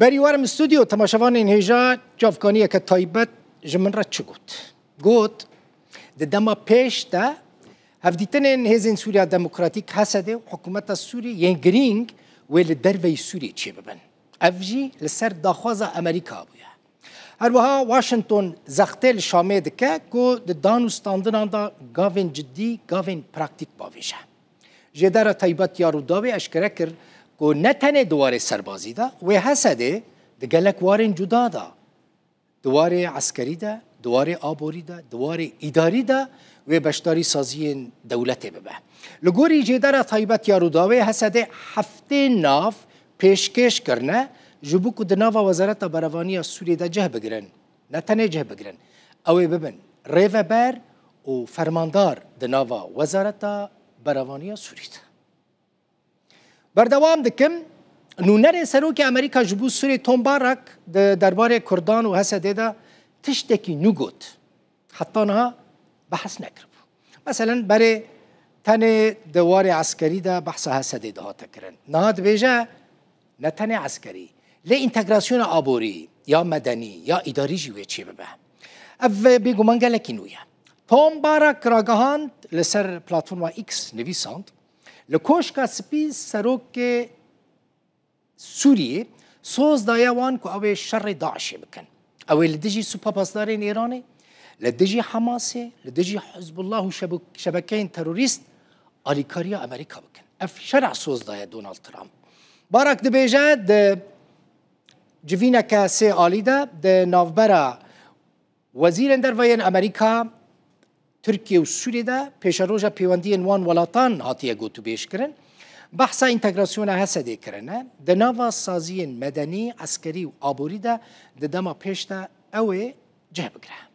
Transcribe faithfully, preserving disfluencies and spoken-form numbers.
Berî werim stûdyo, temaşevanên hêja, çavkaniyeke taybet ji min re çi got? Got, di dema pêş de hevdîtinên Hêzên Sûriya Demokratîk, H S D, û hikûmeta Sûriyê yên girîng wê li derveyî Sûriyê çêbibin. Ev jî li ser daxwaza Amerîka bûye. Her wiha Washington zextê li Şamê dike ku di dan û standinan de gavên cidî, gavên praktîk bavêje. Jêdara taybet ya Rûdawê eşkere kir ku ne tenê di warê serbazî de, wê H S D di gelek warên cuda de, di warê eskerî de, di warê aborî de, di warê îdarî de wê beşdarî saziyên dewletê bibe. Li gorî jêdara taybet ya Rûdawê, H S D heftê nav pêşkêş kirine, ji bo ku di nava Wezareta Berevaniya Sûriyê de cih bigirin. Ne tenê cih bigirin, ew ê bibin rêveber û fermandar di nava Wezareta Berevaniya Sûrî de. Berdewam dikim, nûnerê serokê Amerîka ji bo Sûrê Tom Barak di derbarê Kurdan û H S D de tiştekî nû got. Heta niha behs nekiribû. Meselen, berê tenê di warê eskerî de behsa H S D dihate kirin. Niha dibêje, ne tenê eskerî, lê întegrasyona aborî, ya medenî, ya îdarî jî wê çêbibe. Ev bêguman gelekî nû ye. Tom Barak ragihand, li ser platforma X nivîsand, li Koşka Spî serokê Sûriyê soz daye wan ku ew ê şerê DAIŞê bikin. Ew ê li dijî supapasdarên Îranê, li dijî Hamasê, li dijî Hizbullah û şebe-, şebekeyên terorîst alîkariya Amerîka bikin. Ev şerê soz daye Donald Trump. Barak dibêje, di civîneke sê alî de di navbera Wezîrên Derve yên Amerîka, Tirkiye û Sûriyê de pêşeroja pêwendiyên wan welatan hatiye gotûbêj kirin. Behsa întegrasyona H S D kirine. Di nava saziyên medenî, eskerî û aborî de di dema pêş de ew ê cih bigire.